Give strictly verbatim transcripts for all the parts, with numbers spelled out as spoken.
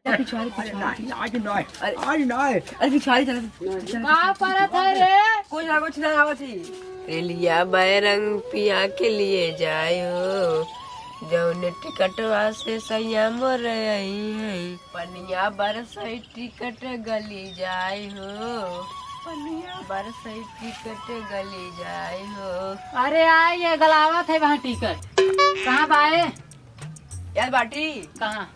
पिछवाड़ी, अरे पिछवाड़ी। नहीं, आज नहीं, अरे, आज नहीं। अरे पिछवाड़ी चला, पिछवाड़ी। का परत है रे? कुछ ना, कुछ ना आवत ही। रेलिया बैरंग पिया के लिए जाए हो, जौने टिकटवा से सैया मोर आई है। पनिया बरसई टिकट गली जाए हो, पनिया बरसई टिकट गली जाए हो। अरे आ, ये गलावत है वहाँ टिकट। कहाँ बाए? यार बाटी। कहाँ?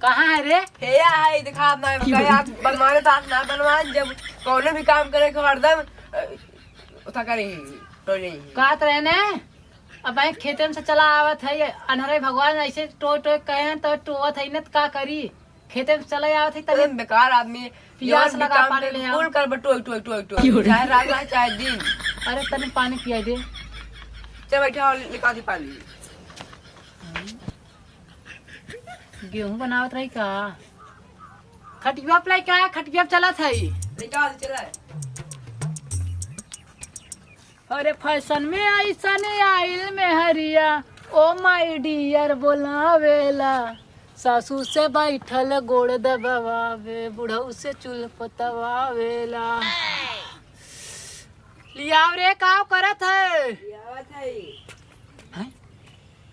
कहाँ है रे? हे या है, देखा, मैं क्यों? कहे, आप बनवाने तो आप ना बनवान, जब कौनो भी काम करे के हरदम, अ, उठा करे ही, टोले ही। कहत रहे ने, अब भाई खेते में से चला आवत है, ये अनहरे भगवान ऐसे टोय टोय कहे हैं, तो टोवत है न, तो का करी? खेते में चला आवत है, तनी एकदम बेकार आदमी, पियास जौन भी लगा काम पानी पे ले आओ। कुल कर बा, टोय, टोय, टोय, टोय। क्यों रे? चाहे रात रहे, चाहे दिन। अरे, तनी पानी पिया दे। चल बैठा, निकाल दी पानी। गेहूं बनावत रही का? खटिया पे लइका, खटिया पे चलत है। लइका चला। अरे फैशन में ऐसन आइल में हरिया, ओ माय डियर बोलावेला। सासू से बैठल गोड़ दबावे, बुढ़ऊ से चूल्ह पतवावेला। लियाव रे, का करत है? लियावत है। हैं?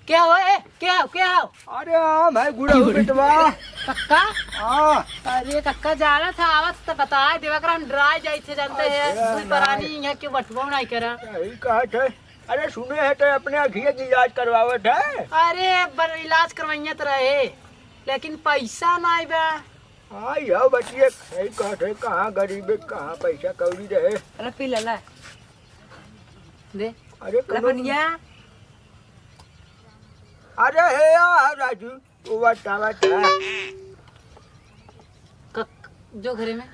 क्या हो, ए, क्या हो, क्या हो? अरे, हम है गुड़हू बेटवा। कक्का? हाँ। अरे, कक्का, जाना था, आवत तो बताए देवा कर, हम डराए जाई थे, जानते हैं, अच्छा, कोई परानी नहीं। यहाँ के बटबो नहीं करा। यही कहा थे। अरे, सुने है तो अपने अखिया के इलाज करवावत है। अरे, बर-, इलाज करवाइया तो रहे, लेकिन पैसा नहीं बा। हाँ, यह बतिया सही कहत है, कहाँ गरीब है, कहाँ पैसा कौड़ी रहे। अरे, पी ले, ले। दे। अरे, ला कौनो पनिया। अरे, हे यार, राजू, तू बता, बता। कक-, जो घरे में।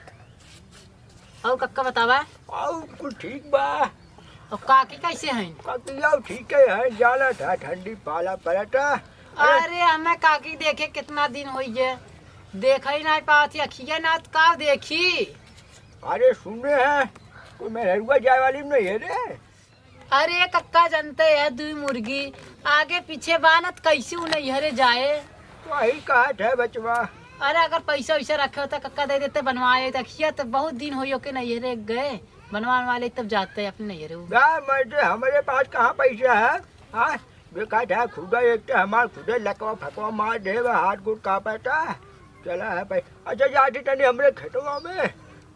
और कक्का बतावा? और कुल ठीक बा। और काकी कैसे हैं? काकी और ठीक है, है, जाला था, ठंडी पाला पड़ता। अरे अरे, हमें काकी देखे कितना दिन होई है, देखा ही नहीं पावत ही, अखिया ना तो का देखी। अरे सुने हैं, कोई मेहरुआ जाए वाली नहीं है रे? अरे कक्का, जानते हैं, दुई मुर्गी आगे पीछे बानत, कैसे उ नैहरे जाए? तो वही कहत है बचवा। अरे अगर पैसा वैसा रखे होता कक्का, दे देते, बनवाए। देखिए तो बहुत दिन होई ओके नैहरे गए, बनवा वाले तब जाते अपने नैहरे उ। ना मर्दे, हमारे पास कहाँ पैसा है? हाँ, बेकार है, खुदा एक तो हमार खुदे लकवा फकवा मार दे, हाथ गोड़ कांपता। चला है भाई। अच्छा, जाती तनी हमरे खेतवा में,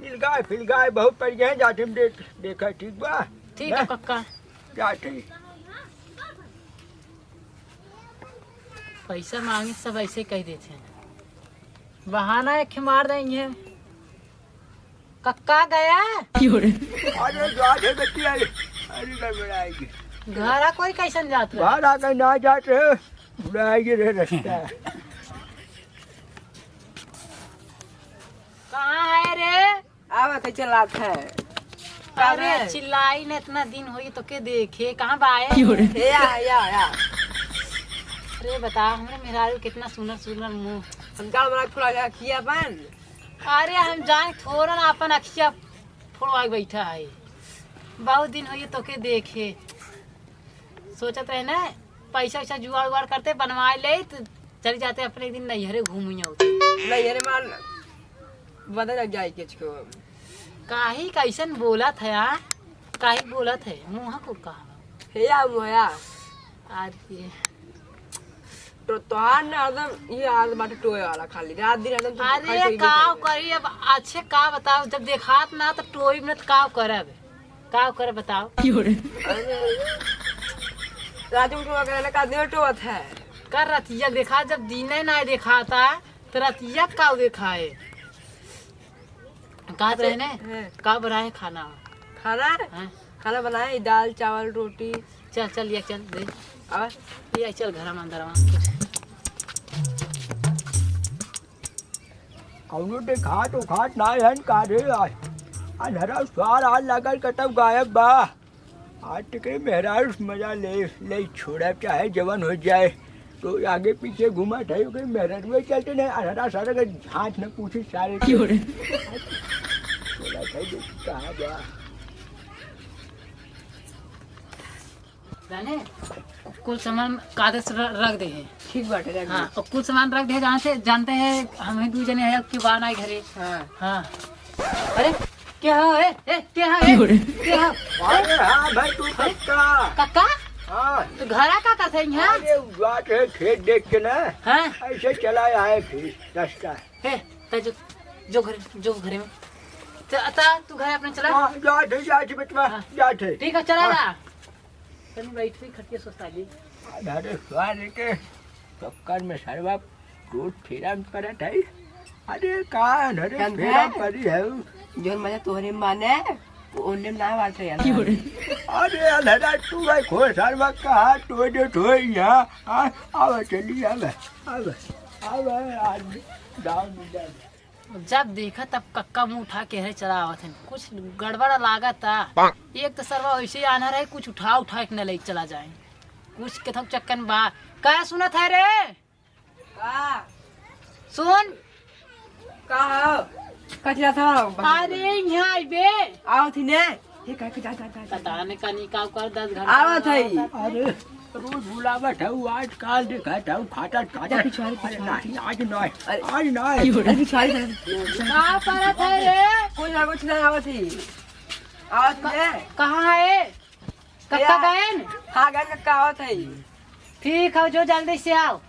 इलगाय फिलगाय बहुत पड़ गए, जाती हम देख, देखा, ठीक बा? ठीक है, ना? पक्का। जाती। पैसा मांगे सब ऐसे कह देते हैं, बहाना एक मार देंगे। कक्का गया? अरे, जात है बच्ची, अरे, अरे, गड़बड़ाएगी। घरा कोई कैसन जात रहे? बाहर आके ना जात रहे, बुलाएगी रे रास्ता। कहाँ है रे? आवत है, चलात है। अरे, काहे? चिल्लाई न, इतना दिन होई तो के देखे, कहाँ बाए? क्यों रे? ए, या, या, या। अरे, बता, हमरे मेहरारू कितना सुनर, सुनर मुंह। हम गाल बना के फुला के रखिए अपन। अरे, हम जान थोड़ा ना अपन अखिया फोड़वा के बैठा है। बहुत दिन होई तो के देखे। सोचत रहे ना, पैसा वैसा जुगाड़ उगाड़ करते, बनवा ले, तो चली जाते अपने एक दिन नैहरे घूम आते। नैहरे मान बदल जाए के छो। काहे कैसन बोलत है, आ? काहे बोलत है? मुँह को कहा? हे या मुँह या। अरे। तो तोहार ना हरदम ये आदत बाटे टोए वाला खाली। रात दिन हरदम तू अरे, खाली टोए काव करत। करी अब, अच्छे का बताओ, जब देखात ना तो टोई में तो काव करब? काव करब बताओ? क्यों रे? अरे, रात में टोआ करे ना, का दिन टोअत है? का रतिया देखा, जब दिने ना देखाता तो रतिया का देखाए? कहत रहे ने, हैं। का बनाए खाना? खाना? हाँ। खाना बनाए, दाल, चावल, रोटी। चल, चल, ये चल, दे। और? ये चल, घर में अंदर में। कौनो देखात उखात ना हन का रे आज? अंधरा स्वार आज लगल कतब गायब बा। आज तक मेहरारू से मजा ले, ले छोड़ा, चाहे जवन हो जाए। तो आगे पीछे घुमा था, ओके मेहरारू चलते नहीं, अठारह साल के झांट न पूछी सारे के। क्यों रे? छोड़ा था, देखी कहाँ बा। जाने, कुल सामान कायदे से र-, रख दे है। ठीक बाटे, रख दे। हाँ, और कुल सामान रख दे, जानते, जानते हैं, हम ही दू जने हैं, अब के बा नाई घरे। हाँ। हाँ। अरे, के हो, ए, ए, के हो, ए, के हो? अरे हाँ भाई, तू कक्का। कक्का? हाँ। तो घरा का करते हैं यहाँ? अरे, उ जात है खेत देख के ना। हाँ। ऐसे चला आए फिर रास्ता। हे, त जो, जो घर, जो घरे में। त, त, तू घर अपने चला। हाँ, जात है, जात है बेटवा, हाँ। जात है। ठीक है, चला हाँ। ला। तनी बैठ के खटिया सुस्ता ली। अरे साले के चक्कर में सरवा टूट फेरा में पड़त है। अरे का अरे समझे? फेरा पड़ी है। जोन मजा तोहरे में माने, वो ओने में ना बात है यार। अरे अनहरा तू भाई खो सरवा कहाँ टोए दे ठोए यहाँ। आ, आवा चली आवा, आवा, आवा, आज गाँव में जावा। जब देखा तब कक्का मुँह उठा के हरे चला आवत हन। कुछ गड़बड़ लागत ता। एक तो सरवा वैसे ही आन्हर है, कुछ उठा उठा के न ले चला जाए। कुछ के थक चक्कन बा। का सुनत है रे? का? सुन। का हो? कचरा था। अरे यहाँ आई बे। आओ थी ने। ये कह के जा, जा, जा, जा। पता नहीं कनी का कर दस घंटा आवत है। अरे, रोज बुलावत हऊ, आजकल देखत हऊ, फाटत, फाटत। जा पिछवाड़ी, अरे पिछवाड़ी। नहीं, आज नहीं, अरे। आज नहीं। अरे पिछवाड़ी, पिछवाड़ी। का करत है रे? कोई ना, कुछ नहीं आवत है। आवत है। कहाँ है? कक्का गएन? हाँ, गएन कक्का आवत है। ठीक है, जो जल्दी से आओ।